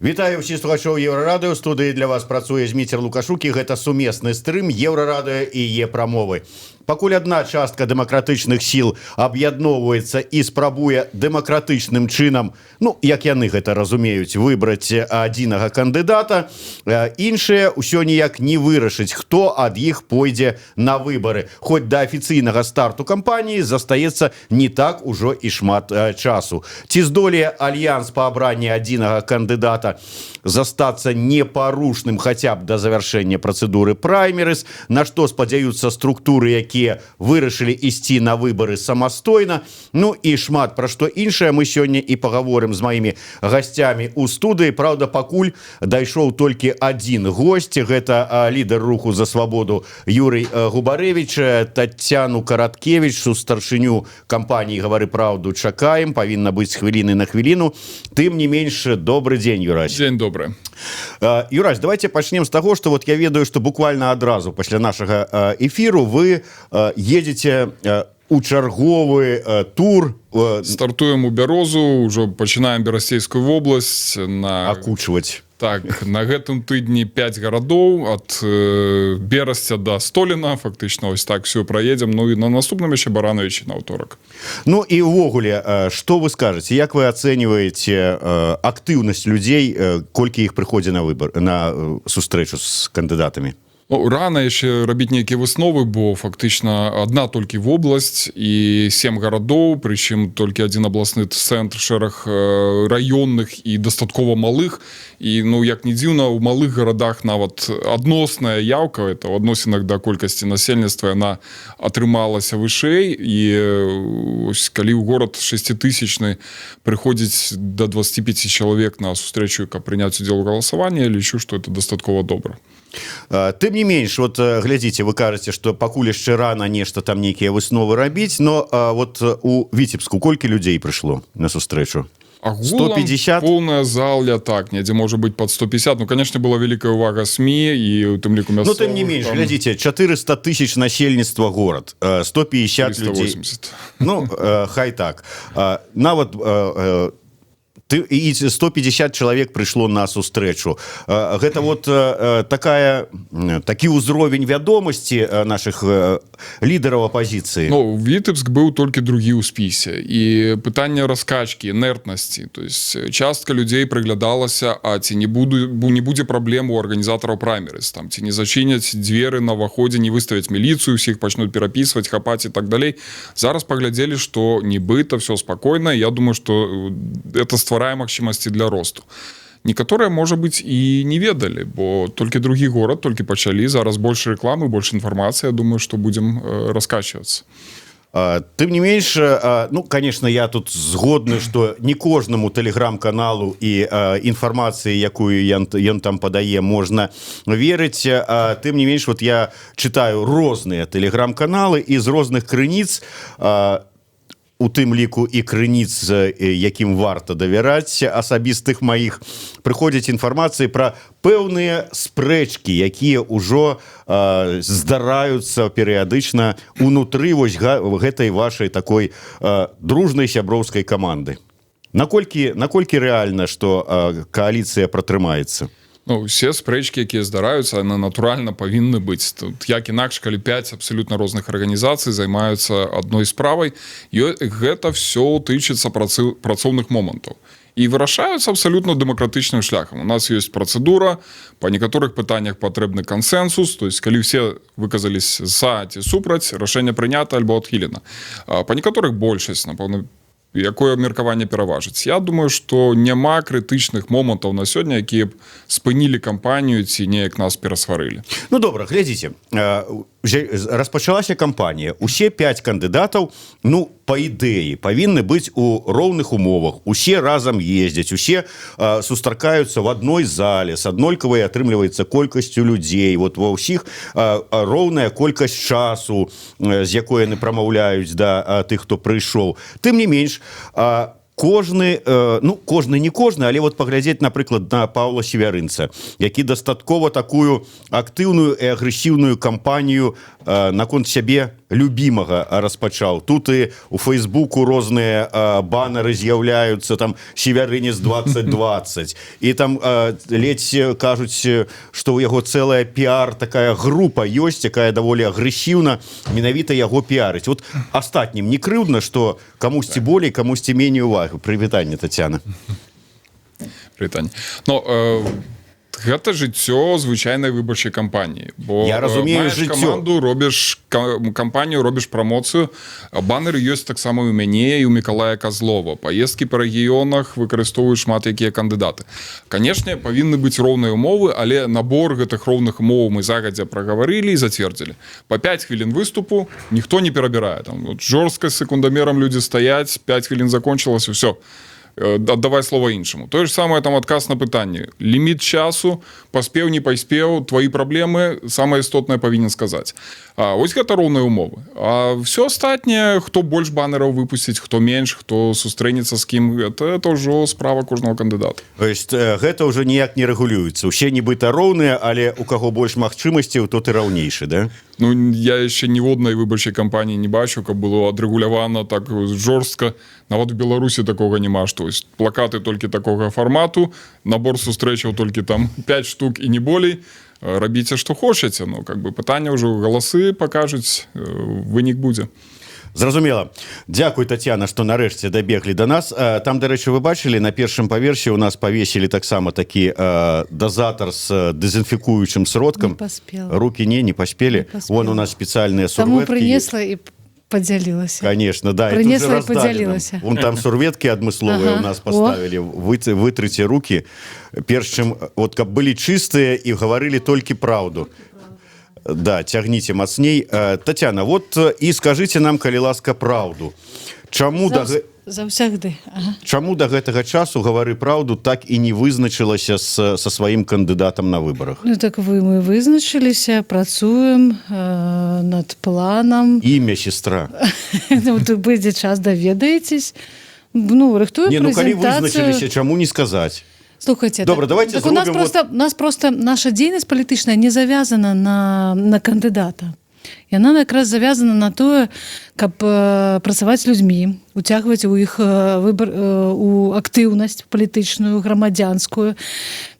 Вітаю ўсіх слухачоў Еўрарадыё. Студыі для вас працуе Зміцер Лукашук, і гэта сумесны стрым Еўрарадыё і Е-прамовы. Пакуль адна частка дэмакратычных сіл аб'ядноўваецца і спрабуе дэмакратычным чынам, ну, як яны гэта разумеюць, выбраць адзінага кандыдата, іншыя ўсё ніяк не вырашыць, хто ад іх пойдзе на выбары. Хоць да афіцыйнага старту кампаніі застаецца не так ужо і шмат часу. Ці здолее альянс па абранні адзінага кандыдата застацца непарушным хаця б да завяршэння працэдуры праймерыз, на што спадзяюцца структуры, якія вырашылі ісці на выбары самастойна? Ну і шмат пра што іншае мы сёння і пагаворым з маімі гасцямі у студыі. Праўда, пакуль дайшоў толькі адзін гость, гэта лідар руху «За свабоду» Юрый Губарэвіч. Таццяну Караткевіч, сустаршыню кампаніі «Гавары праўду», чакаем, павінна быць з хвіліны на хвіліну. Тым не менш, добры дзень, Юрась. Дзень добры. Юрась, давайте пачнем з таго, што вот я ведаю, што буквально адразу пасля нашага эфіру вы едете у чарговы тур. Стартуем у Бярозу, ўжо пачынаем Берасцейскую вобласць на Акучваць. Так, на гэтым тыдні 5 гарадоў, ад Берасця да Століна, фактычна ось так все праедзем. Ну і на наступным яшчэ Баранавічы на аўторак. Ну і увогуле, што вы скажаце, як вы ацэньваеце актыўнасць людзей, колькі іх прыходзіць на выбор, на сустрэчу з кандыдатамі? Ну, рана яшчэ рабіць нейкія высновы, бо фактычна адна толькі вобласць і сем гарадоў, прычым толькі адзін абласны цэнтр, шэраг раённых і дастаткова малых. І, ну, як не дзіўна, у малых гарадах нават адносная яўка, это ў адносінах да колькасці насельніцтва, яна атрымалася вышэй. І ось, калі ў горад шасцітысячны прыходзіць до 25 чалавек на сустрэчу, каб прыняць удзел у галасаванні, я лічу, што это дастаткова добра. Тым не менш, вот глядзіце, вы кажаце, што пакуль яшчэ рана нешта там, нейкія высновы рабіць, но вот у Віцебску колькі людзей прыйшло на сустрэчу? Агулам 150? Полная заля, так, недзе можа быть под 150. Ну, конечно, была вялікая увага СМІ і у тым ліку Ну, тым не мясцовых, менш там глядзіце, 400 тысяч насельніцтва горад, 150 людзей. 380. Ну, хай так, нават ты і 150 чалавек прыйшло на сустрэчу. Гэта вот такая такі ўзровень вядомасці наших лідараў апозіцыі? Ну, Віцебск быў толькі другі ў спісе, і пытанне раскачкі, інертнасці, то есть частка людзей прыглядалася, а ці не будзе праблем у арганізатараў праймерыз там, ці не зачыняць дзверы на ўваходзе, не выставяць міліцыю, усіх пачнуць перапісваць, хапаць і так далей. Зараз паглядзелі, што нібыта все спакойна. Я думаю, што это стварае магчымасці для росту. Некаторыя, можа быць, і не ведалі, бо толькі другі горад, толькі пачалі. Зараз больш рэкламы, больш інфармацыі, я думаю, што будзем раскачвацца. Тым не менш, ну, конечно, я тут згодны, што не кожнаму тэлеграм-каналу і інфармацыі, якую ён там падае, можна верыць. Тым не менш, вот я чытаю розныя тэлеграм-каналы і з розных крыніц, у тым ліку і крыніц, якім варта давяраць, асабістых маіх, прыходзяць інфармацыі пра пэўныя спрэчкі, якія ўжо здараюцца перыядычна унутры вось гэтай вашай такой дружнай сяброўскай каманды. Наколькі рэальна, што кааліцыя пратрымаецца? Ну, усе спрэчкі, якія здараюцца, яны натуральна павінны быць тут. Як інакш, калі 5 абсалютна розных арганізацый займаюцца адной справай? І гэта все тычыцца працоўных момантаў і вырашаюцца абсалютна дэмакратычным шляхам. У нас ёсць працэдура, па некаторых пытаннях патрэбны кансенсус, то есть калі все выказались за ці супраць, рашэнне прынята альбо адхілена. Па некаторых большасць, напэўна, якое меркаванне пераважыць. Я думаю, што няма крытычных момантаў на сёння, якія б спынілі кампанію ці неяк нас перасварылі. Ну добра, глядзіце, распачалася кампанія, усе 5 кандыдатаў, ну, по ідэі, павінны быць у роўных умовах, усе разам ездзяць, усе сустракаюцца в адной зале с аднолькавай, атрымліваецца, колькасцю людзей, вот ва ўсіх роўная колькасць часу, з якой яны прамаўляюць да тых, хто прыйшоў. Тым не менш, кожны, ну, кожны, не кожны, але вот паглядзець, напрыклад, на Паўла Севярынца, які дастаткова такую актыўную і агрэсіўную кампанію наконт сябе любімага распачаў. Тут і у Фейсбуку розныя баннеры з'яўляюцца, там «Севярынец 2020», і там ледзь кажуць, что у яго целая піар такая група ёсць, якая даволі агрэсіўна менавіта яго піарыць. Вот астатнім не крыўдна, что камусьці болей, камусьці меней увагу? Прывітанне, Татьяна. Прывітанне. Ну, гэта жыццё звычайнай выбарчай кампаніі, бо Я разумею, маеш жыццё. каманду, робіш кампанію, робіш прамоцыю. Баннеры ёсць таксама у мяне і у Мікалая Казлова. Паездкі па рэгіёнах выкарыстоўваюць шмат якія кандыдаты. Канешне, павінны быць роўныя умовы, але набор гэтых роўных умоў мы загадзя прагаварылі і зацвердзілі. По 5 хвілін выступу, ніхто не перабірае там, вот, жорстка з секундамерам людзі стаяць, 5 хвілін закончылася, все, аддавай слова іншаму. Тое ж самае там адказ на пытанне, ліміт часу, паспеў, не паспеў, твои праблемы, самае істотнае павінен сказаць. А ось гэта роўныя умовы. А все астатняе, хто больш баннераў выпусціць, хто менш, хто сустрэнецца з кім, это ўжо справа кожнага кандыдата. То есть гэта ўжо ніяк не рэгулюецца, усе нібыта роўныя, але у каго больш магчымасцяў, то ты раўнейшы, да? Ну, я яшчэ ніводнай выбарчай кампаніі не бачу, каб было адрэгулявана так жорстка. Нават у Беларусі такога няма, што вось плакаты толькі такога фармату, набор сустрэчаў толькі там 5 штук і не болей. Рабіце што хочаце. Ну, как бы, пытанне ўжо галасы пакажуць, вынік будзе. Зразумела. Дзякуй, Татьяна, что нарэшце дабеглі до нас. Там, дарэчы, вы бачылі, на першым паверсе у нас павесілі таксама такі дозатор с дэзінфікуючым сродкам. Не паспела. Руки не паспелі. Не паспела. Вон у нас спецыяльныя Таму сурветкі. прынесла і падзялілася. Конечно, да, и тут же Прынесла і раздали нам. падзялілася. Вон там сурветкі адмысловыя у нас поставили. Вытрыце руки, перш чым, вот, каб былі чыстыя і гаварылі толькі праўду. Да, цягніце мацней. Татьяна, вот і скажите нам, калі ласка, праўду. Чаму да, Заўсягды. Ага. Чаму да гэтага часу «Гавары праўду» так і не вызначылася са сваім кандыдатам на выбарах? Ну так мы вызначыліся, працуем над планам. Імя, сестра. Ну, тут будзе час, даведаецесь. Ну, рыхтуем Не, ну калі прэзентацыю. вызначыліся, чаму не сказаць? Слухайте, Добра, так, давайте так у нас зробім. просто наша дзейнасць палітычная не завязана на кандыдата. Яна якраз завязана на тое, каб працаваць з людзьмі, уцягваць у іх выбор, у актыўнасць палітычную, грамадзянскую.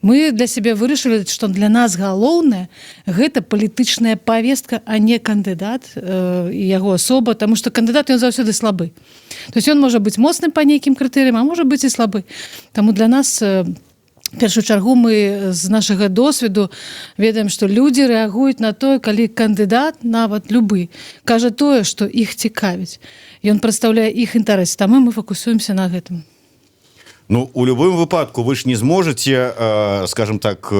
Мы для сябе вырашылі, што для нас галоўнае — гэта палітычная павестка, а не кандыдат і яго асоба, таму што кандыдат, ён заўсёды слабы. То есть ён можа быць моцным па нейкім крытэрыям, а можа быць і слабы. Таму для нас першую чаргу, мы з нашага досведу ведаем, што людзі рэагуюць на тое, калі кандыдат, нават любы, кажа тое, што іх цікавіць. Ён прадстаўляе іх інтарэс, таму мы фокусуемся на гэтым. Ну, у любым выпадку вы ж не зможаце, скажем так,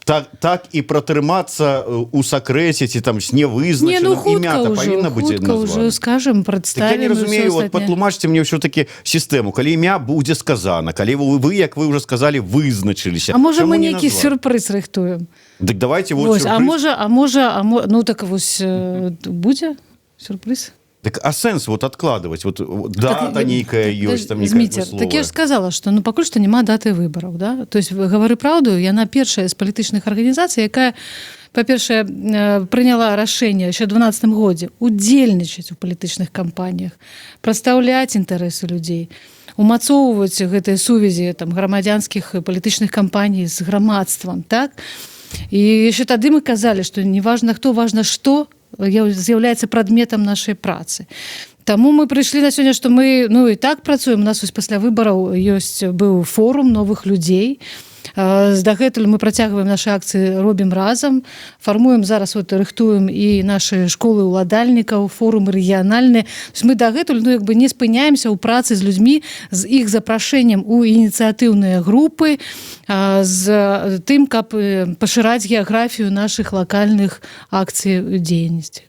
так і пратрымацца у сакрэце ці там с Не, ну невызначаным. хутка Імя-то ўжо, павінна быць хутка ўжо названа. скажем, Так я прадставім не і ўсё разумею, вот астатняе. патлумачце мне ўсё-таки сістэму. Калі імя будзе сказана, калі вы, як вы уже сказали, вызначыліся, А можа, чаму мы не нейкі назвалі? сюрпрыз рыхтуем. Дык давайте вот Вось, а сюрпрыз. можа а можа а мо, ну так вось, будзе сюрпрыз. Так, а сэнс вот откладывать? Вот дата Так, нейкая ёсць, там нейкая Зміцер, так я ж сказала, что, ну, пакуль што няма даты выбараў, да? То есть «Гавары праўду», яна першая з палітычных арганізацый, якая, па-першае, прыняла рашэнне яшчэ 12 годзе удзельнічаць у палітычных кампаніях, прадстаўляць інтарэсы людзей, умацоўваць гэтыя сувязі там грамадзянскіх і палітычных кампаній з грамадствам, так? І яшчэ тады мы казалі, што не важна хто, важна, што з'яўляецца прадметам нашай працы. Таму мы прыйшлі на сёння, што мы, ну, і так працуем. У нас вось пасля выбараў ёсць быў форум новых людзей. Дагэтуль мы працягваем нашы акцыі, робім разам, фармуем зараз, вот рыхтуем і нашы школы ўладальнікаў, форумы рэгіянальныя. То есть мы дагэтуль, ну, як бы не спыняемся ў працы з людзьмі, з іх запрашэннем у ініцыятыўныя групы, з тым, каб пашыраць геаграфію нашых лакальных акцый дзейнасці.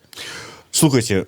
Слухайте,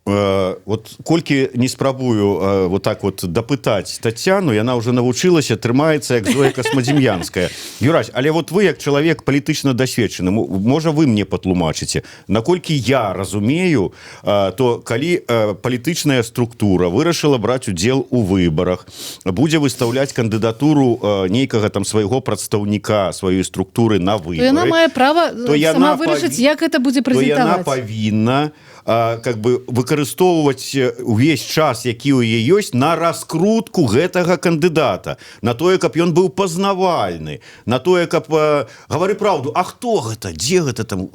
вот колькі не спрабую вот так вот дапытаць Татьяну, яна уже навучылася, трымаецца, як Зоя Касмадзем'янская. Юрась, але вот вы як чалавек палітычна дасведчаны, можа, вы мне патлумачыце. Наколькі я разумею, то калі палітычная структура вырашыла браць удзел у выбарах, будзе выстаўляць кандыдатуру нейкага там свайго прадстаўніка сваёй структуры на То выборы, яна мае права то сама яна вырашыць, як гэта будзе то яна прэзентаваць. павінна как бы выкарыстоўваць увесь час, які ў яе ёсць, на раскрутку гэтага кандыдата, на тое, каб ён быў пазнавальны, на тое, каб «Гавары праўду», а хто гэта, дзе гэта там,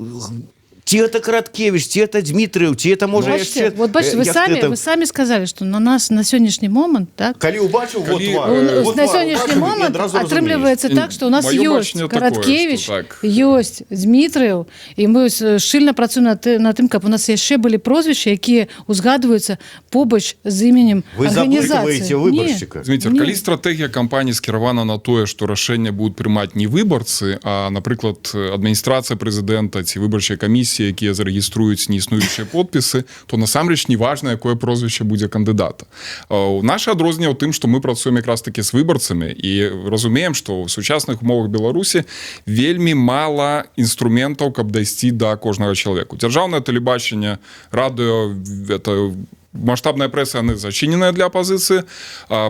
ці это Караткевич, ці это Дмітрыев, ці это можа Бачыце, яшчэ вот бачыце, вы як самі это вы самі сказали, что на нас на сённяшні момант, так. Калі убачыў вот Калі, твар, вот на твар сённяшні убачыў, і момант адразу атрымліваецца так, что у нас Маё ёсць бачанне такое, Караткевич, што так. ёсць Дмітрыев, і мы ось шчыльна працуем над тым, каб у нас яшчэ былі прозвішчы, якія узгадваюцца побач з іменем Вы арганізацыі. запутываете выбаршчыка. Зміцер, Не. калі стратэгія кампаніі скіравана на тое, што рашэнне будуць прымаць не выбарцы, а, напрыклад, адміністрацыя прэзідэнта ці выбарчыя камісіі, якія зарэгіструюць неіснуючыя подпісы, то насамрэч неважна, якое прозвішча будзе кандыдата. Наше адрозненне ў тым, што мы працуем якраз таки з выбарцамі і разумеем, што ў сучасных умовах Беларусі вельмі мала інструментаў, каб дайсці да кожнага чалавеку. Дзяржаўнае тэлебачанне, радыё, это маштабная прэса, яны зачыненыя для апазіцыі.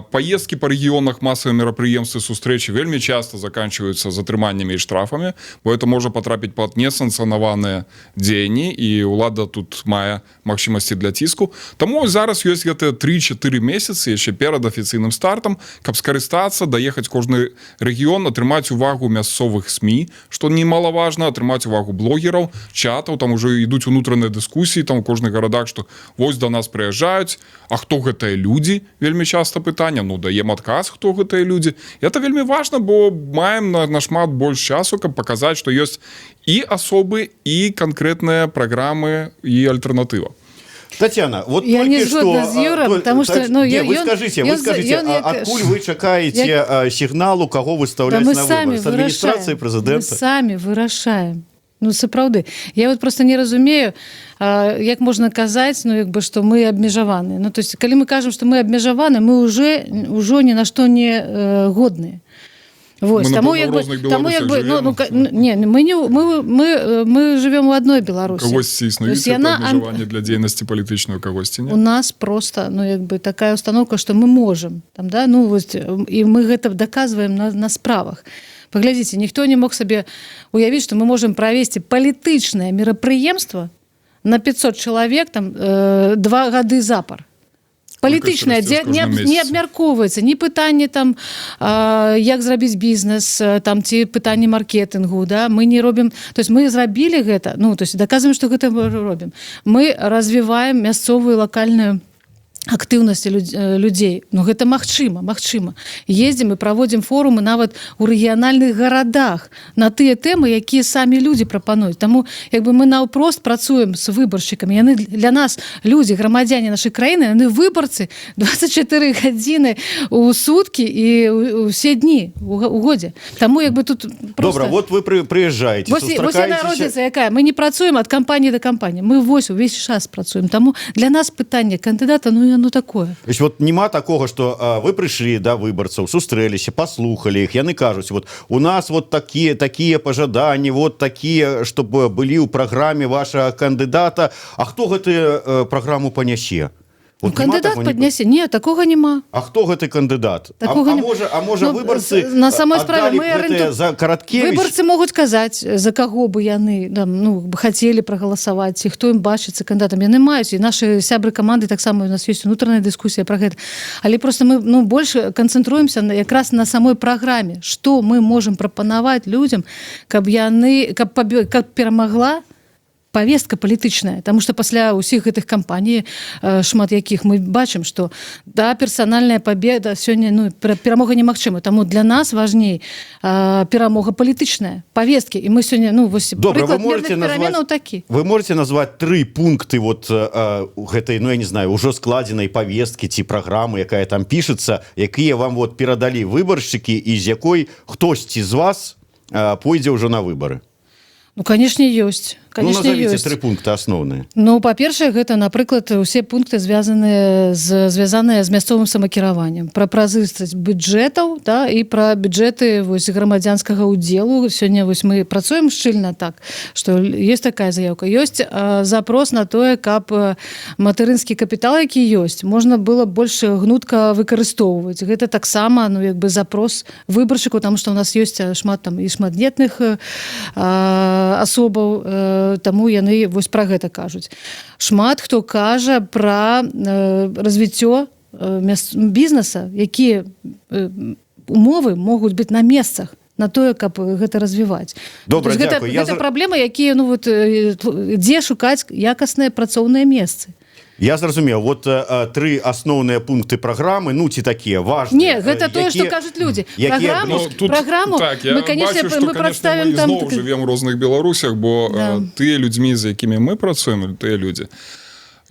Паездкі па рэгіёнах, масавыя мерапрыемствы, сустрэчы вельмі часта заканчваюцца затрыманнямі і штрафамі, бо это можа патрапіць пад несанкцыянаваныя дзеянні, і ўлада тут мае магчымасці для ціску. Таму зараз ёсць гэтыя 3-4 месяцы яшчэ перад афіцыйным стартам, каб скарыстацца, даехаць кожны рэгіён, атрымаць увагу мясцовых СМІ, што немалаважна, атрымаць увагу блогераў, чатаў. Там уже ідуць унутраныя дыскусіі там у кожных гарадах, што вось до нас прыязджаюць, а хто гэтыя людзі, вельмі часто пытання. Ну, даем адказ, хто гэтыя людзі. І это вельмі важна, бо маем на нашмат больш часу, каб паказаць, што ёсць і асобы, і канкрэтныя праграмы, і альтэрнатыва. Татьяна, вот Я только не згодна что, з Юрам, потому что, ну, не, вы скажите, вы скажите, ён як адкуль вы чакаеце сігналу, каго выставляць Да мы на самі выбор? З адміністрацыі вырашаем. прэзідэнта? Мы самі вырашаем. Ну, сапраўды. Я вот просто не разумею, як можна казаць, ну, як бы, што мы абмежаваны. Ну, то есть, калі мы кажам, што мы абмежаваны, мы уже ўжо ні на што не годныя. Вось, Мы, таму, напэўна, як ў бы, розных таму, як бы, Беларусях ну, жывем. Не, мы не, мы живем у адной Беларусі. Кагосьці існуюць То есть яна абмежаванне для дзейнасці палітычнай, у кагосьці не. У нас просто, ну, як бы, такая установка, что мы можем там, да, ну вот, і мы гэта доказываем на справах. Паглядзіце, ніхто не мог сабе уявіць, что мы можем правесці палітычнае мерапрыемства на 500 чалавек там 2 гады запар, палітычная, Колькасць дзе расце з не, кожным не месяцам. абмяркоўваецца ні пытанне там, як зрабіць бізнес там ці пытанне маркетынгу, да, мы не робім. То есть мы зрабілі гэта, ну, то есть доказываем, что гэта мы робім. Мы развіваем мясцовую, лакальную актыўнасці людзей. Ну, гэта магчыма. Ездзім і праводзім форумы нават у рэгіянальных гарадах на тыя тэмы, якія самі людзі прапануюць. Таму як бы мы наўпрост працуем з выбаршчыкамі. Яны для нас людзі, грамадзяне нашай краіны, яны выбарцы 24 гадзіны у суткі і ўсе дні у годзе. Таму як бы тут просто Добра, вот вы прыязджаеце, вось яна сустракаецеся. Розніца якая: мы не працуем ад кампаніі да кампаніі, мы вось увесь час працуем. Таму для нас пытанне кандыдата, ну, яно такое. То есть вот няма такого, что вы прыйшлі да выбарцаў, сустрэліся, паслухалі іх, яны кажуць: «Вот у нас вот такія пажаданні, вот такія, чтобы былі ў праграме вашага кандыдата». А хто гэты праграму панясе? Ну, Вот няма кандыдат такого, паднясе. Не, такога няма. А хто гэты кандыдат? Такога а, не- можа, а можа, Ну, выбарцы на самой справе аддалі мы б гэтыя за Караткевич? Выбарцы могуць казаць, за каго бы яны там, ну, хацелі прагаласаваць ці хто ім бачыцца кандыдатам. Яны маюць, і нашы сябры каманды таксама, у нас ёсць унутраная дыскусія пра гэта. Але просто мы, ну, больш канцэнтруемся якраз на самой праграме, што мы можам прапанаваць людзям, каб яны каб, пабе- каб перамагла повестка палітычная. Потому что пасля ўсіх гэтых кампаній, шмат якіх, мы бачым, что да, персанальная победа сёння, ну, перамога немагчыма. Таму для нас важней перамога палітычная, повестки. І мы сёння, ну, вось Добра, вы прыклад можете мірных пераменаў назваць такі. Вы можете назваць тры пункты вот гэтай, ну, я не знаю, ўжо складзенай повесткі ці праграмы, якая там пішацца, якія вам вот перадалі выбаршчыкі і з якой хтосьці з вас пойдзе ўжо на выборы? Ну, конечно, ёсць. Конечно, Ну, назовите ёсць. тры пункты асноўныя. Ну, па-першае, гэта, напрыклад, усе пункты, звязаныя з мясцовым самакіраваннем, пра празрыстасць бюджэтаў, да, і пра бюджэты вось грамадзянскага ўдзелу. Сёння вось мы працуем шчыльна так, што есть такая заявка. Ёсць запрос на тое, каб матэрынскі капітал, які ёсць, можна было больш гнутка выкарыстоўваць. Гэта таксама, ну, як бы запрос выбаршчыку, там што у нас ёсць шмат там і шматдзетных асобаў. Таму яны вось пра гэта кажуць. Шмат хто кажа пра развіццё бізнеса, якія умовы могуць быць на месцах на тое, каб гэта развіваць. Добра, То есть гэта, дзякуй. Я гэта праблема, якія, ну вот, дзе шукаць якасныя працоўныя месцы. Я зразумеў. Вот тры асноўныя пункты праграмы, ну, ці такія важныя, Не, гэта тое, што кажуць людзі. Якія Праграму, праграму так, я мы, конечно, бачу, што, мы конечно, прадставім мы там зноў жывем у розных Беларусях, бо тыя людзьмі, з якімі мы працуем, тыя людзі,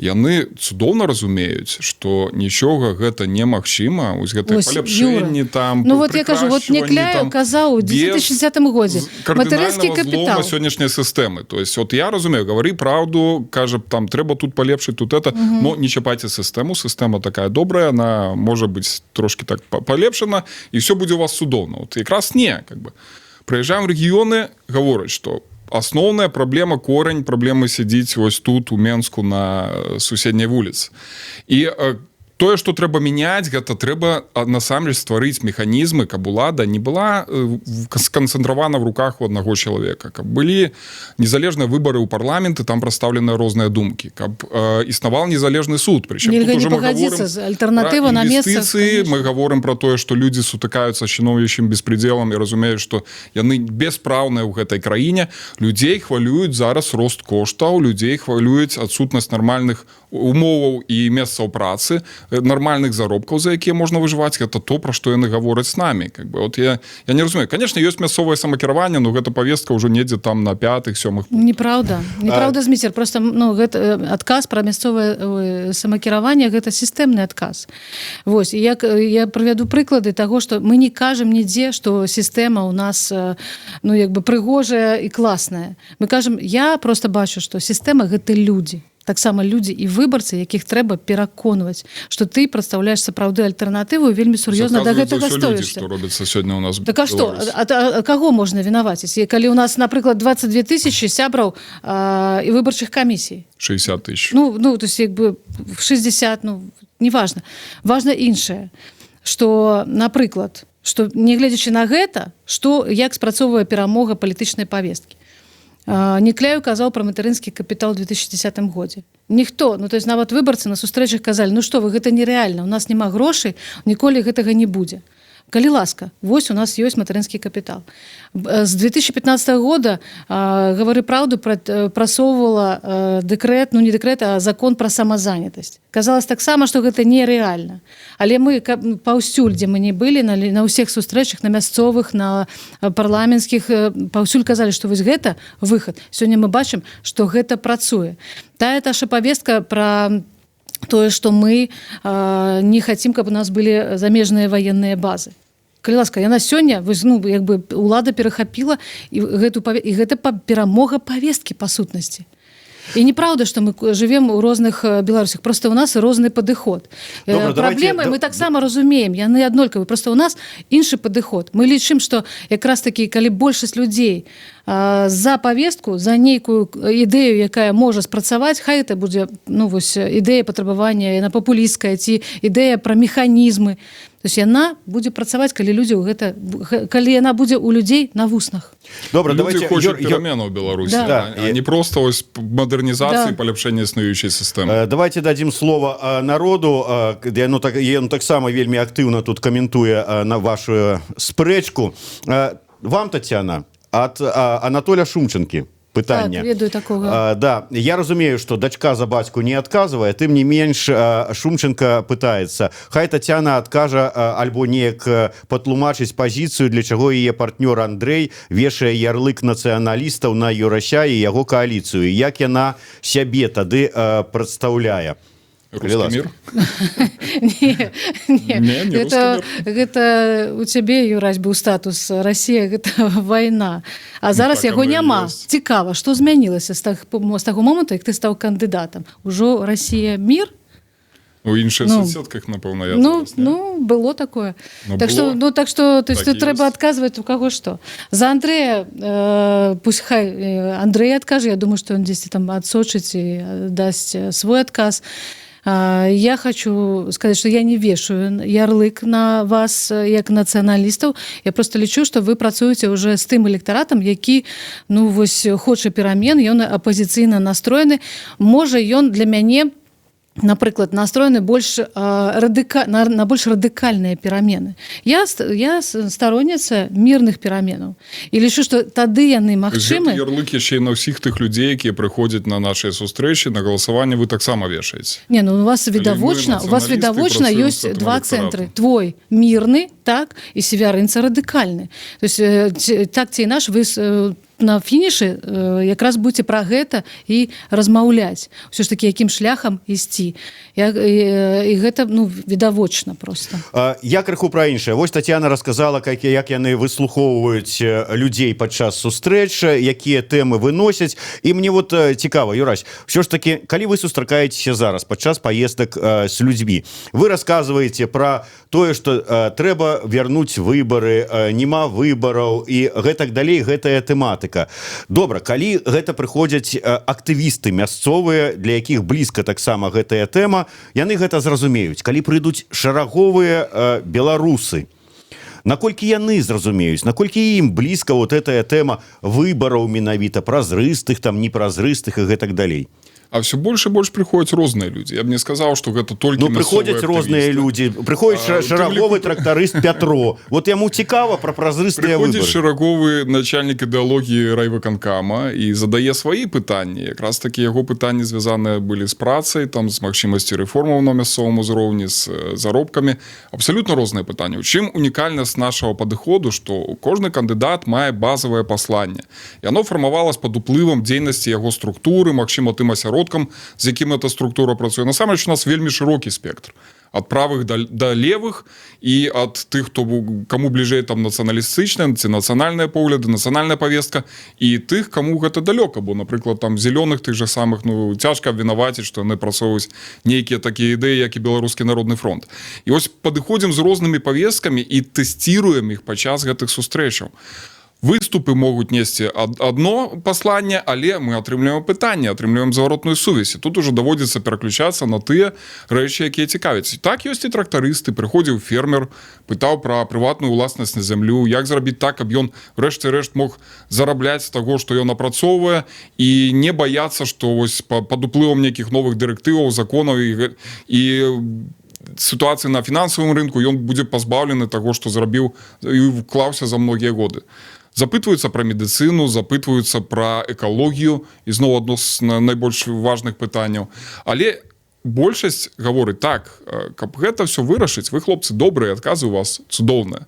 яны цудоўна разумеюць, што нічога гэта немагчыма, вось гэтыя Ось, паляпшэнні Юра. там, Ну вот я кажу, вот прыкрашчванні Някляеў там, казаў у без 2010 годзе: кардынальнага матэрынскі капітал. злома сённяшняй сістэмы. То есть вот я разумею, «Гавары праўду» кажа, там трэба тут палепшыць, тут это, но не чапайце сістэму, сістэма такая добрая, она можа быць трошки так палепшана, і все будзе у вас цудоўна. Вот якраз не, как бы прыязджаем в рэгіёны, гавораць, что асноўная праблема, корань праблемы сядзіць вось тут, у Менску, на суседняй вуліцы. І тое, что трэба мяняць, гэта трэба насамрэч стварыць механізмы, каб улада не была сканцэнтравана в руках у аднаго чалавека, каб былі незалежныя выбары ў парламенты, там прадстаўленыя розныя думкі, каб існавал незалежны суд. Прычым Нельга тут не уже мы пагадзіцца гаворым з альтэрнатыва пра на месцах, інвестыцыі, конечно. мы гаворым про тое, что людзі сутыкаюцца з чыноўнічым беспределом і разумеюць, что яны беспраўныя ў гэтай краіне. Людзей хвалююць зараз рост коштаў, людзей хвалююць адсутнасць нармальных умоваў і месцаў працы, нармальных заробкаў, за якія можна выжываць. Это то, пра што яны гавораць с нами. Как бы вот я не разумею. Конечно, ёсць мясцовае самакіраванне, но гэта повестка ўжо недзе там на пятых, сёмых. Неправда, неправда, Зміцер. Просто, ну, гэта адказ пра мясцовае самакіраванне, гэта сістэмны адказ. Вось, і як я прывяду прыклады таго, што мы не кажам нідзе, што сістэма у нас ну, як бы прыгожая і класная. Мы кажам, я просто бачу, што сістэма — гэта людзі, таксама людзі і выбарцы, якіх трэба пераконваць, што ты прадстаўляеш сапраўды альтэрнатыву, вельмі сур'ёзна да Адказваюць за гэтага ўсё людзі, ставішся. што робіцца сёння у нас в Так а что, Беларусі. а каго можна вінаваціць? І калі у нас, напрыклад, 22 тысячи сябраў і выбарчых камісій? 60 тысяч. Ну, то есть, як бы, в 60, ну, неважно. Важно іншае, что, напрыклад, что, нягледзячы на гэта, что, як спрацоўвае перамога палітычнай павесткі. Някляеў казаў пра матэрынскі капітал у 2010 годзе. Ніхто, ну, то есть нават выбарцы на сустрэчах казалі: «Ну што вы, гэта нерэальна, у нас няма грошай, ніколі гэтага не будзе». Калі ласка, вось у нас ёсць матэрынскі капітал. З 2015 года «Гавары праўду» прасоўвала дэкрэт, ну, не дэкрэт, а закон пра самазанятасць. Казалось таксама, што гэта нерэальна. Але мы паўсюль, дзе мы не былі, на ўсіх сустрэчах, на мясцовых, на парламенцкіх, паўсюль казалі, што вось гэта выхад. Сёння мы бачым, што гэта працуе. Тая наша павестка пра тое, што мы не хацім, каб у нас былі замежныя ваенныя базы. Калі ласка, яна сёння вось, ну, як бы улада перахапіла і гэту і гэта перамога павесткі па сутнасці. І неправда, што мы жывем у розных Беларусях, просто у нас розны падыход. Добра, давайте Праблемы мы таксама разумеем, яны аднолькавы, просто у нас іншы падыход. Мы лічым, што якраз такі, калі большасць людзей за павестку, за нейкую ідэю, якая можа спрацаваць, хай это будзе, ну, вось, ідэя патрабавання, яна папулісцкая, ці ідэя пра механізмы, то есть яна будзе працаваць, калі людзі ў гэта, калі яна будзе у людзей на вуснах. Добра, Людзі давайте хочуць перамену ў Беларусі, а не просто ось мадэрнізацыі, паляпшэння існуючай сістэмы. Давайте дадзім слова народу, яно так, ён таксама вельмі актыўна тут каментуе на вашу спрэчку. Вам, Татьяна, от Анатоля Шумчанкі пытанне. Так, ведаю такога. Да, я разумею, что дачка за бацьку не адказвае, тым не менш Шумченко пытаецца: хай Татьяна адкажа альбо неяк патлумачыць пазіцыю, для чаго яе партнёр Андрэй вешае ярлык нацыяналістаў на Юрася і яго кааліцыю, як яна сябе тады прадстаўляе. Калі Русский ласка. мир. Не, не. Не, не Гэта, русский. гэта у цябе, Юрась, быў статус «Россия — гэта вайна», а зараз Так яго оно і няма. ёсць. Цікава, што змянілася з таго моманту, як ты стаў кандыдатам? Ужо «Россия — мир»? У іншых Ну. соцсетках, напэўна, я Ну, зараз, не? ну, было такое. Ну, Так что, было. ну, так что, то есть Так тут і трэба ёсць. адказваць, у каго што. За Андрея пусть хай Андрей адкажа, я думаю, што ён дзесьці там адсочыць і дасць свой адказ. Я хочу сказать, что я не вешаю ярлык на вас як нацыяналістаў. Я просто лічу, что вы працуеце уже з тым электаратам, які, ну вось, хоча перамен, ён апозіцыйна настроены. Можа, ён для мяне, напрыклад, настроены больш на больш радыкальныя перамены. Я старонніца мірных пераменаў і лічу, что тады яны магчымы. Ярлык яшчэ і на ўсіх тых людзей, якія прыходзяць на нашыя сустрэчы, на галасаванне, вы таксама вешаеце. Не, ну у вас відавочна ёсць два цэнтры: твой мірны, так, і Севярынца радыкальны. То есть так ці інаш вы на фінішы якраз будете пра гэта і размаўляць, ўсё ж таки, якім шляхам ісці. І гэта, ну, відавочна просто. Я крыху пра іншае. Вось Татьяна рассказала, як яны выслухоўваюць людзей падчас сустрэч, якія тэмы выносяць. І мне вот цікава, Юрась, все ж таки, калі вы сустракаецеся зараз падчас паездак с людзьмі, вы рассказываете про тое, что трэба вярнуць выборы, няма выбараў і гэтак далей, гэтая тэматыка. Добра, калі гэта прыходзяць актывісты мясцовыя, для якіх блізка таксама гэтая тэма, яны гэта зразумеюць. Калі прыйдуць шараговыя беларусы, наколькі яны зразумеюць, наколькі ім блізка вот гэтая тэма выбараў, менавіта празрыстых там, непразрыстых і гэтак далей? А все больш і больш прыходзяць розныя людзі. Я б не сказаў, что гэта толькі Ну, прыходзяць розныя людзі, прыходзіць шараговы трактарыст Пятро, вот яму цікава пра празрыстыя выборы? Шараговы начальнік ідэалогіі райвыканкама і задае свае пытанні. Якраз такі яго пытанні звязаныя былі з працай там, з магчымасці рэформаў на мясцовым узроўні, з заробкамі. Абсалютна розныя пытанні. У чым унікальнасць нашага падыходу? Что кожны кандыдат мае базавае пасланне. Яно фармавалась под уплывам дзейнасці яго структуры, магчыма, тым асяродкам, з якім эта структура працуе. Насамрэч у нас вельмі шырокі спектр ад правых да левых і ад тых, хто каму бліжэй там нацыяналістычная ці нацыянальныя погляды, нацыянальная повестка, і тых, каму гэта далёка. Бо, напрыклад, там зялёных тых же самых, ну, цяжка абвінаваціць, што яны прасоўваюць нейкія такія ідэі, як і Беларускі народны фронт. І ось падыходзім з рознымі павесткамі і тэсціруем іх падчас гэтых сустрэчаў. Выступы могуць несці одно пасланне, але мы атрымліваем пытанне, атрымліваем заваротную сувязь, і тут уже даводзіцца пераключацца на тыя рэчы, якія цікавяць. Так, ёсць і трактарысты, прыходзіў фермер, пытаў пра прыватную уласнасць на зямлю, як зрабіць так, каб ён рэшце рэшт мог зарабляць з таго, што ён апрацоўвае, і не баяцца, што вось пад уплывам нейкіх новых дырэктываў, законаў і сітуацыі на фінансавым рынку ён будзе пазбаўлены таго, што зрабіў і вклаўся за многія годы. Запытваюцца пра медыцыну, запытваюцца пра экалогію, ізноў адно з найбольш важных пытанняў. Але большасць гаворыць так: каб гэта все вырашыць, вы, хлопцы, добрыя, адказы у вас цудоўныя,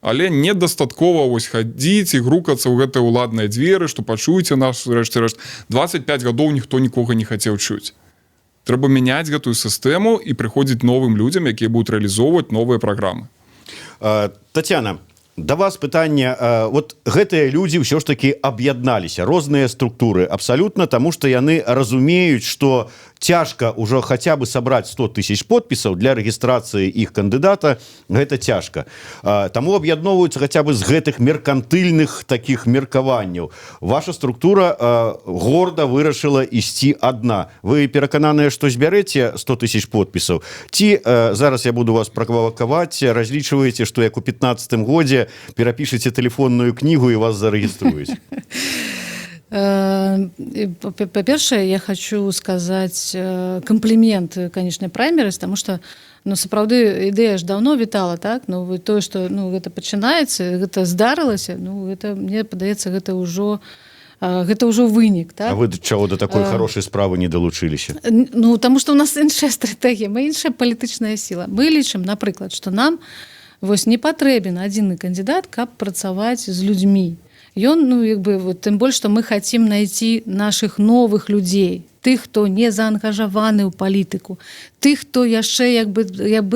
але недастаткова вось хадзіць і грукацца ў гэтыя ўладныя дзверы, што пачуеце нас. Рэшце рэшт, 25 гадоў ніхто нікога не хацеў чуць. Трэба мяняць гэтую сістэму і прыходзіць новым людзям, якія будуць рэалізоўваць новыя праграмы. Татьяна, да вас пытанне. Вот гэтыя людзі ўсё ж таки аб'ядналіся, розныя структуры абсалютна, таму что яны разумеюць, что цяжка ўжо хаця бы сабраць 100 тысяч подпісаў для рэгістрацыі іх кандыдата, гэта цяжка. Таму аб'ядноўваюцца хаця бы з гэтых меркантыльных таких меркаванняў. Ваша структура горда вырашыла ісці адна. Вы перакананыя, што збярэце 100 тысяч подпісаў, ці зараз я буду вас правакаваць, разлічваеце, што як у 15 годзе перапішыце тэлефонную кнігу і вас зарэгіструюць? Па-першае, я хочу сказаць комплімент, конечно, праймерыз, потому что, ну, сапраўды ідэя ж давно вітала, так. Ну вы тое, что, ну, гэта пачынаецца, гэта здарылася, ну, гэта, мне падаецца, гэта ўжо вынік, так? А вы чаго да такой хорошай справы не далучыліся? Ну, таму что у нас іншая стратэгія, мы іншая палітычная сіла. Мы лічым, напрыклад, что нам вось не патрэбен адзіны кандыдат, каб працаваць з людзьмі. Ён, ну, як бы вот, тым больш что мы хотим найти наших новых людзей, тых, хто не заангажаваны ў палітыку, тых, хто яшчэ як бы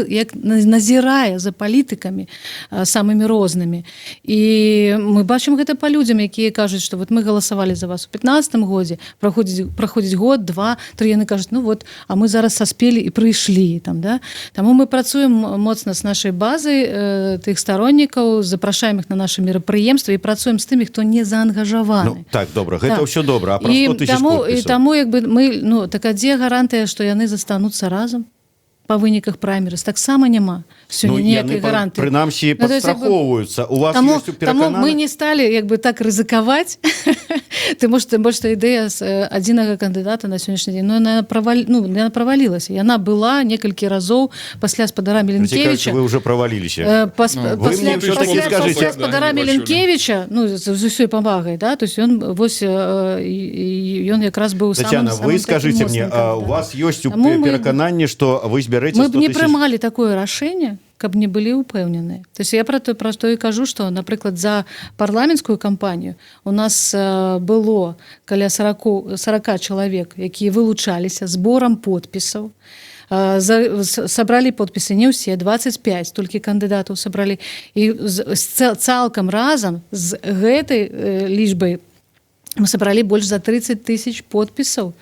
як назірае за палітыкамі самымі рознымі. І мы бачым гэта па людзям, якія кажуць, что вот мы галасавалі за вас у 15 годзе, праходзіць год, два, тры, яны кажуць: «Ну вот, а мы зараз саспелі і прыйшлі там», да. Таму мы працуем моцна з нашай базай тых староннікаў, запрашаем іх на нашы мерапрыемствы і працуем з тымі, хто не заангажаваны. Ну, так, добра, гэта Так. ўсё добра, а пра І 100 тысяч таму, і подпісаў? таму як бы Мы, ну, так, а дзе гарантыя, што яны застануцца разам па выніках праймерыз? Таксама няма сёння Ну, ніякай яны гарантыі. прынамсі Ну, то есть, як бы, падстрахоўваюцца. У вас Таму, ёсць таму мы перакананы. не сталі як бы так рызыкаваць. Ты может, тым больш, што ідэя з адзінага кандыдата на сённяшні дзень, ну, яна ну, яна правалілася, яна была некалькі разоў пасля спадара Мілінкевіча. Вы уже праваліліся. Ну, Вы мне всё-таки скажите- Пасля спадара Да, не бачылі. Мілінкевіча, ну, з усёй павагай, да, то есть ён вось ён якраз быў Татьяна, самым, вы самым скажите такім мне, моцным а у кандыдатам. вас ёсць Таму перакананне, что вы збярэце Мы б 100 не тысяч? прымалі такое рашэнне, каб не былі ўпэўненыя. То есть я пра то і кажу, што, напрыклад, за парламенцкую кампанію у нас было каля 40 чалавек, якія вылучаліся зборам подпісаў. Сабралі подпісы не ўсе, 25 толькі кандыдатаў сабралі, і цалкам разам з гэтай лічбай мы сабралі больш за 30 тысяч подпісаў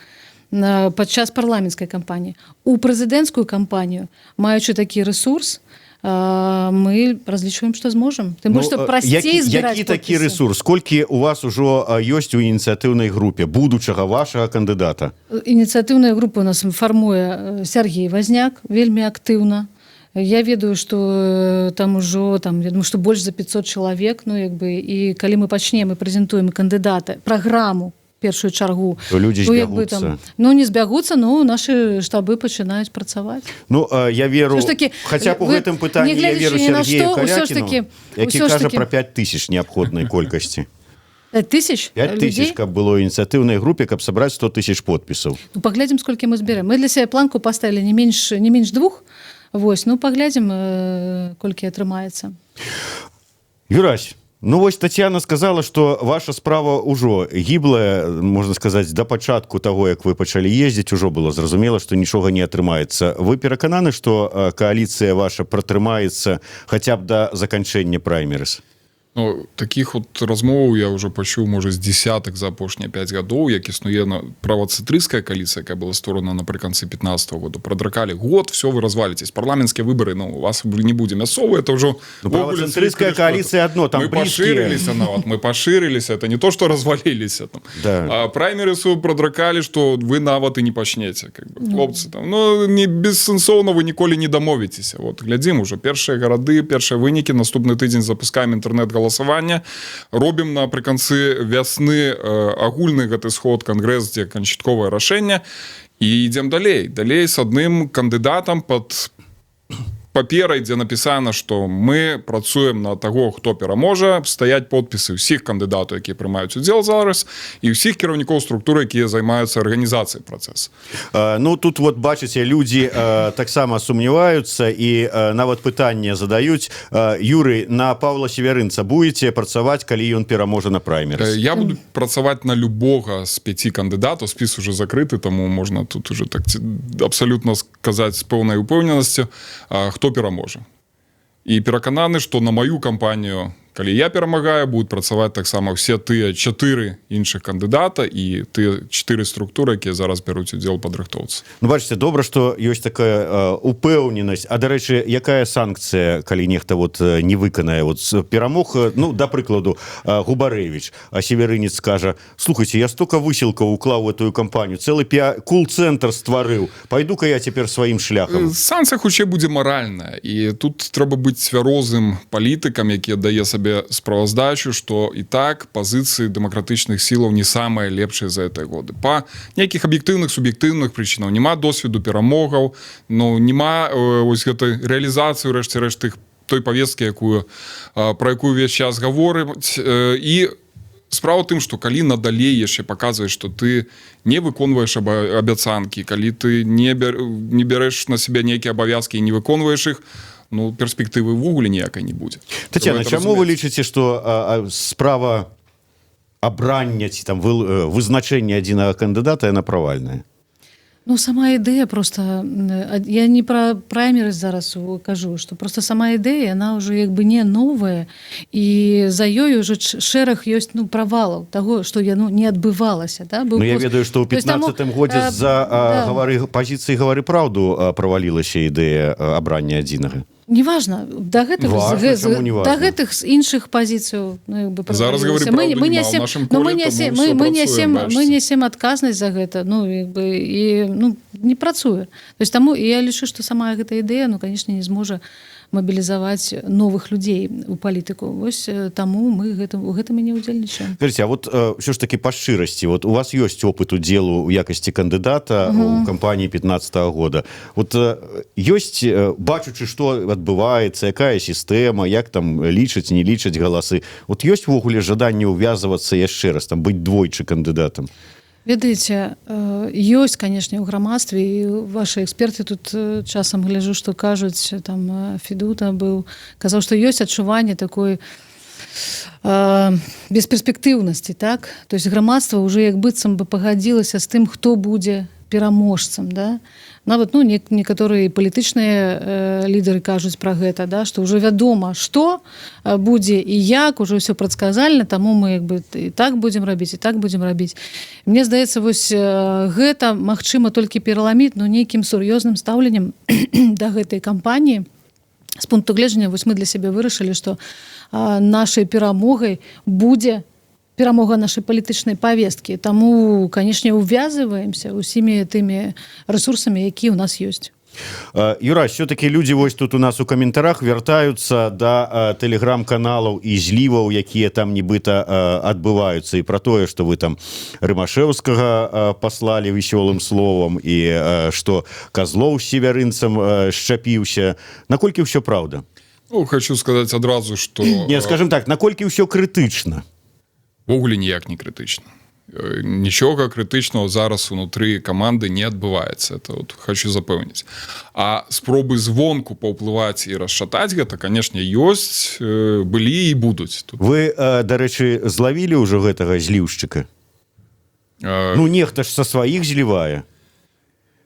падчас парламенцкай кампаніі. У прэзідэнцкую кампанію, маючы такі ресурс, мы разлічваем, што зможам, тым больш, што Ну, прасцей збіраць які такі подпісы. ресурс? Колькі у вас ужо ёсць у ініцыятыўнай групе будучага вашага кандыдата? Ініцыятыўная група у нас фармуе Сяргей Вазняк вельмі актыўна. Я ведаю, что там ужо, там, я думаю, что больш за 500 чалавек. Ну, як бы, і калі мы пачнем і прэзентуем кандыдата, праграму першую чаргу, То людзі то як бы збягуцца. Там, ну, не збягуцца, но нашы штабы пачынаюць працаваць. Ну, я веру Усё ж такі, хаця б у вы, гэтым пытанні я нягледзячы веру ні на Сяргею што, усё ж Калякіну, які усё ж кажа такі пра 5 тысяч неабходнай колькасці. 5 тысяч 5 тысяч людзей? каб было ў ініцыятыўнай групе, каб сабраць 100 тысяч подпісаў. Ну, паглядзім, сколькі мы зберем. Мы для сябе планку поставили не менш двух. Вось, ну, паглядзім, колькі атрымаецца. Юрась, ну вось Татьяна сказала, что ваша справа ўжо гіблая, можна сказаць, да пачатку таго, як вы пачалі ездзіць, ужо было зразумела, што нічога не атрымаецца. Вы перакананы, што кааліцыя ваша пратрымаецца хаця б да заканчэння праймерыс? Ну, таких вот размоваў я ўжо пачуў, можа, з десятак за апошнія 5 гадоў, як існуе на правацэнтрысцкая кааліцыя, якая была створана напрыканцы 15-го года. Прадракалі год: все, вы развалитесь, парламенцкія выборы, ну, у вас не будзе мясцовы, это ўжо Ну, увогуле правацэнтрысцкая кааліцыя адно, там мы блізкія. пашырыліся нават, мы пашырыліся, это не то что развалились там. Да. А праймерысу прадракалі, что вы нават і не пачнеце, как бы, хлопцы, там, ну, не бессэнсоўна, вы ніколі не дамовіцеся. Вот глядзім, уже першыя гарады, першыя вынікі. Наступны тыдзень запускаем інтэрнэт-галасаванне, робім напрыканцы вясны агульны гэты сход, кангрэс, дзе канчатковае рашэнне, і ідзем далей с адным кандыдатам под паперай, дзе напісана, што мы працуем на таго, хто пераможа. Стаяць подпісы ўсіх кандыдатаў, якія прымаюць удзел зараз, і ўсіх кіраўнікоў структуры, якія займаюцца арганізацыяй працэсу. Ну, тут вот бачыце, людзі таксама сумняваюцца і нават пытанне задаюць: Юры, на Павла Севярынца будете працаваць, калі ён пераможа на праймерыс? Я буду працаваць на любога з пяці кандыдатаў. Спіс уже закрыты, таму можна тут уже так абсалютна сказаць з пэўнай упэўненасцю, хто пераможа. І перакананы, што на маю кампанію, калі я перамагаю, будут працаваць таксама все тыя чатыры іншых кандыдата і тыя чатыры структуры, якія зараз бяруць удзел падрыхтоўцы. Ну, бачыце, добра, што ёсць такая упэўненасць. А дарэчы, якая санкцыя, калі нехта вот не выканае, вот перамог, ну, да прыкладу, Губарэвіч, а Севярынец скажа: «Слухайте, я столько высілкаў уклаў у эту кампанію, цэлы кол-цэнтр стварыў, пойду-ка я цяпер сваім шляхам». Санкцыя хутчэй будзе маральная, і тут трэба быць цвярозым палітыкам, які дае сабе справаздачу, што і так пазіцыі дэмакратычных сілаў не самыя лепшыя за гэтыя годы па нейкіх аб'ектыўных, суб'ектыўных прычынаў: няма досведу перамогаў, ну, няма ось гэтай рэалізацыі, ўрэшце рэшт, тых той павесткі, якую пра якую увесь час гаворыць. І справа ў тым, што калі надалей яшчэ паказваеш, што ты не выконваеш абяцанкі, калі ты не бярэш на себе нейкія абавязкі і не выконваеш іх, ну, перспектывы ўвогуле ніякай не будзе. Татьяна, Трэба это чаму вы разумець. лічыце, што справа абрання ці там вызначэння адзінага кандыдата, яна правальная? Ну, сама ідэя просто, я не пра праймеры зараз кажу, что просто сама ідэя, она ўжо як бы не новая, і за ёй уже шэраг ёсць, ну, правалаў таго, што яно не адбывалася, да? Быў Ну, я ведаю, што ў То есть таму, 15 годзе з-за да. гавары пазіцыі «Гавары праўду» правалілася ідэя абрання адзінага. Неважно, да гэтых Важно, чаму не да важно? гэтых з іншых пазіцыяў, ну, як бы Зараз, правалілася. гавары Мы праўду, мы няма ў нясем нашым ну, мы коле, нясем таму мы, ўсё мы працуем, нясем мы бачыце. нясем адказнасць за гэта, ну, як бы, і, ну, не працуе. То есть таму і я лічу, што сама гэта ідэя, ну, конечно, не зможа мабілізаваць новых людзей у палітыку. Вось таму мы гэтым у гэтым і не ўдзельнічаем. Скажите, а вот все ж таки по шчырасці, вот у вас ёсць опыт удзелу ў якасці кандыдата у кампаніі 15 -го года. Вот ёсць, бачучы, што адбываецца, якая сістэма, як там лічаць, не лічаць галасы, вот ёсць увогуле жаданне ўвязвацца яшчэ раз, там, быць двойчы кандыдатам? Ведаеце, ёсць, канешне, ў грамадстве, і ваши эксперты тут часам гляжу, што кажуць, там Федута быў, казаў, што ёсць адчуванне такой бесперспектыўнасці, так, то есть грамадства уже як быццам бы пагадзілася з тым, хто будзе пераможцам, да. Нават, ну, некаторыя палітычныя лідары кажуць пра гэта, да, што ўжо вядома, што будзе і як, уже ўсё прадказальна, таму мы як бы і так будзем рабіць, і так будзем рабіць. Мне здаецца, вось гэта магчыма толькі пераламіць, ну, нейкім сур'ёзным стаўленнем да гэтай кампаніі з пункту гледжання, вось мы для сябе вырашылі, што нашай перамогай будзе перамога нашай палітычнай павесткі. Таму, канешне, увязываемся усімі тымі рэсурсамі, якія ў нас ёсць. Юра, все-таки люди вось тут у нас у каментарах вяртаюцца да тэлеграм-каналаў і зліваў, якія там нібыта адбываюцца, і про тое, что вы там Рымашэўскага паслалі весёлым словом, і что Козлоў з Севярынцам шчапіўся. Наколькі ўсё праўда? Ну, хочу сказать адразу, что Не, скажем так, наколькі ўсё крытычна? Увогуле ніяк не крытычна. Нічога крытычнага зараз унутры каманды не адбываецца, это вот хочу запэўніць. А спробы звонку паўплываць і расшатаць гэта, канешне, ёсць, былі і будуць тут. Вы, дарэчы, злавілі ўжо гэтага зліўшчыка? Ну, нехта ж са сваіх злівае,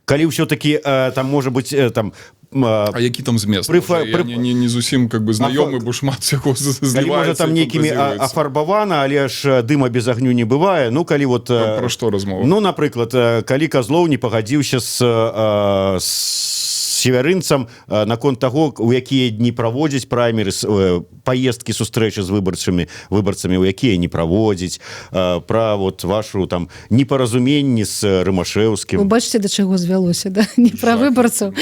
калі ўсё-таки там можа быть там А які там змест? Я не зусім как бы знаёмы, бо шмат всяго. Калі, можа, там нейкімі афарбавана, але ж дыма без агню не бывае. Ну, калі вот Про што размова? Ну, напрыклад, калі Козлоў не пагадзіўся з Севярынцам наконт таго, у якія дні праводзіць праймерыз, паездкі, сустрэчы з выбарцамі, у якія не праводзіць, пра вот вашу там непаразуменні з Рымашэўскім. Вы бачыце, да чаго звялося, да? Не пра выбарцаў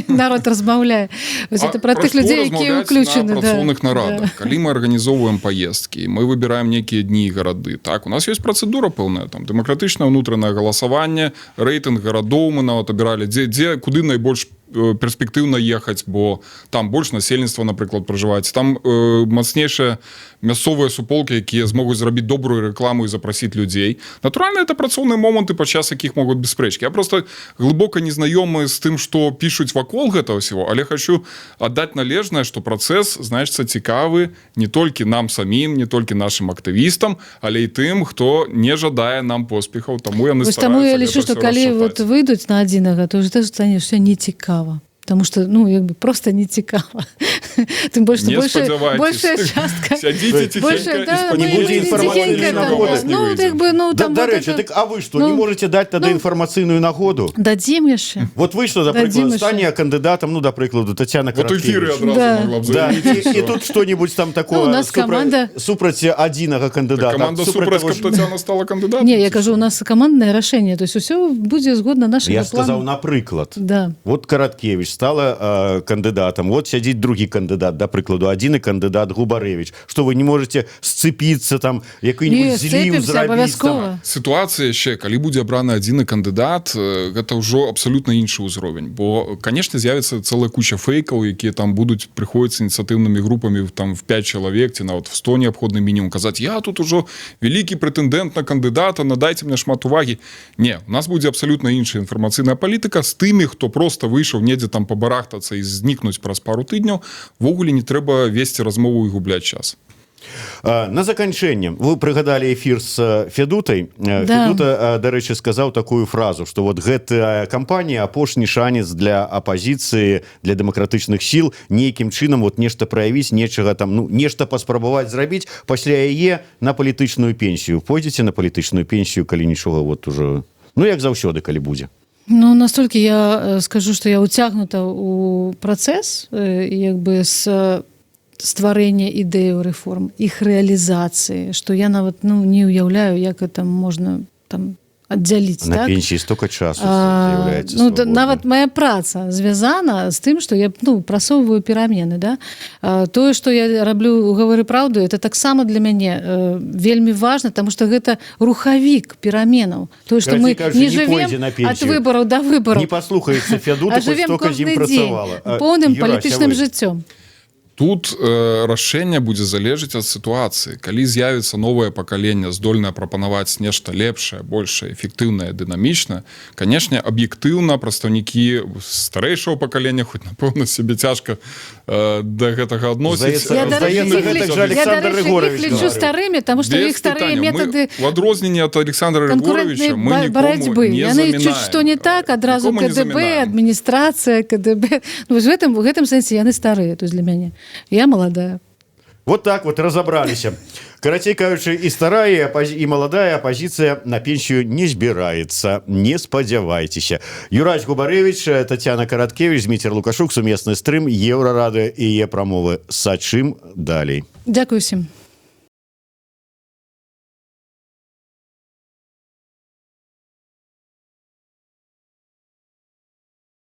народ размаўляе. Вось это пра тых што людзей, якія размаўляць ўключаны на да. працоўных нарадах, Да. калі мы арганізоўваем паездкі, мы выбіраем нейкія дні і гарады, так, у нас ёсць працэдура пэўная, там дэмакратычнае ўнутранае галасаванне, рэйтынг гарадоў, мы нават абіралі, дзе куды найбольш перспектыўна ехаць, бо там больш насельніцтва, напрыклад, пражываць, там мацнейшыя мясцовыя суполкі, якія змогуць зрабіць добрую рэкламу і запрасіць людзей. Натуральна, это працоўныя моманты, падчас якіх могуць быць спрэчкі. Я просто глыбока незнаёмы з тым, што пішуць вакол гэтага всего, але хочу аддаць належнае, што працэс, значыцца, цікавы не толькі нам самім, не толькі нашим актывістам, але і тым, хто не жадае нам поспехаў. Таму яны Вось таму я стараюцца лічу, гэта што всё калі вот расшатаць. выйдуць на адзінага, то уже тоже стане все нецікава. Потому что, ну, як бы просто нецікава. Тым больш, што Не большая, спадзявайцеся. большая частка Сядзіце Большая, ціхенька да, і Не мы- будзе мы інфармацыйнай ціхенька, нагоды. да. Ну, як бы, ну, Да, там вот дарэчы, это так а вы што, не ну, можете даць тады ну, інфармацыйную нагоду? Дадзім яшчэ. Вот выйшла, да Дадзім прыкладу, яшчэ. стане кандыдатам, ну, да прыкладу, Татьяна Вот эфіры Караткевич. адразу Да. могла б Да, заявіць, і і всё. тут что-нибудь там такое Ну, у нас команда супраць адзінага кандыдата. Команда супраць супраць, таго ж каб Татьяна стала кандыдатам. Не, я кажу, у нас каманднае рашэнне, то есть усё будзе згодна нашага Я сказаў, плану. напрыклад. Да. Вот Караткевич стала кандыдатам, вот сядзіць другі кандыдат, да прыкладу, адзіны кандыдат Губарэвіч. Что, вы не можете сцепиться там, які-нибудь Не, зліў сцэпімся зрабіць там? абавязкова. Сітуацыя яшчэ, калі будзе абраны адзіны кандыдат, гэта ўжо абсалютна іншы ўзровень, бо, конечно, з'явіцца цэлая куча фэйкаў, якія там будуць прыходзіць ініцыятыўнымі групамі там в 5 чалавек ці нават в 100, неабходны мінімум, казаць: «Я тут ужо вялікі прэтэндэнт на кандыдата, надайце мне шмат увагі». Не, у нас будзе абсалютна іншая інфармацыйная палітыка. З тымі, хто просто выйшаў недзе там пабарахтацца і знікнуць праз пару тыдняў, увогуле не трэба весці размову і губляць час. На заканчэнне, вы прыгадалі эфір з Федутай. Да. Федута, дарэчы, сказаў такую фразу, что вот гэтая кампанія — апошні шанец для апазіцыі, для дэмакратычных сіл нейкім чынам вот нешта праявіць, нечага там, ну, нешта паспрабаваць зрабіць. Пасля яе на палітычную пенсію. Пойдзеце на палітычную пенсію, калі нічога вот уже, ну, як заўсёды, калі будзе? Ну, настолькі я скажу, что я уцягнута у працэс як бы с стварэння ідэю рэформ, іх рэалізацыі, что я нават, ну, не уяўляю, як это можна там аддзяліць. На Так? пенсіі столько часу з'яўляецца ну, да, свабодным. Нават моя праца звязана з тым, что я, ну, прасоўваю перамены, да? Тое, что я раблю у «Гавары праўду», это таксама для мяне вельмі важно, тому что гэта рухавік пераменаў, тое, что мы Карацей кажучы, не не пойдзе жывем на ад пенсію. выбараў да выбараў, Не паслухаецца Фядуту, а хоць жывем столько з ім кожны дзень працавала. поўным Юрась, а палітычным вы? жыццём. Тут рашэнне будзе залежыць ад сітуацыі. Калі з'явіцца новае пакаленне, здольнае прапанаваць нешта лепшае, большее, эфектыўнае, дынамічнае, канешне, аб'ектыўна прадстаўнікі старэйшага пакалення, хоць, напэўна, сябе цяжка да гэтага адносіць, Здаецца, Я, дарэчы, здаецца, іх гэта лічу- ж Александр я, дарэчы, іх Рыгоравіч лічу гаварыў. старымі, тому что Без іх старыя пытанняў. метады Мы, у адрозненне ад Александра Рыгоравіча, канкурэнтнай мы нікому барацьбы. не Яны чуць замінаем. што не так, адразу Нікому не КДБ, замінаем. адміністрацыя КДБ. Ну, вось в гэтым сэнсе яны старыя, то есть для мяне, я маладая. Вот так вот разобраліся. Карацей кажучы, і старая, і маладая апозіцыя на пенсію не збіраецца. Не спадзявайцеся. Юрась Губарэвіч, Татьяна Караткевич, Зміцер Лукашук, сумесны стрым Еўрарадыё і Е-прамовы. Сачым далей. Дзякую всем.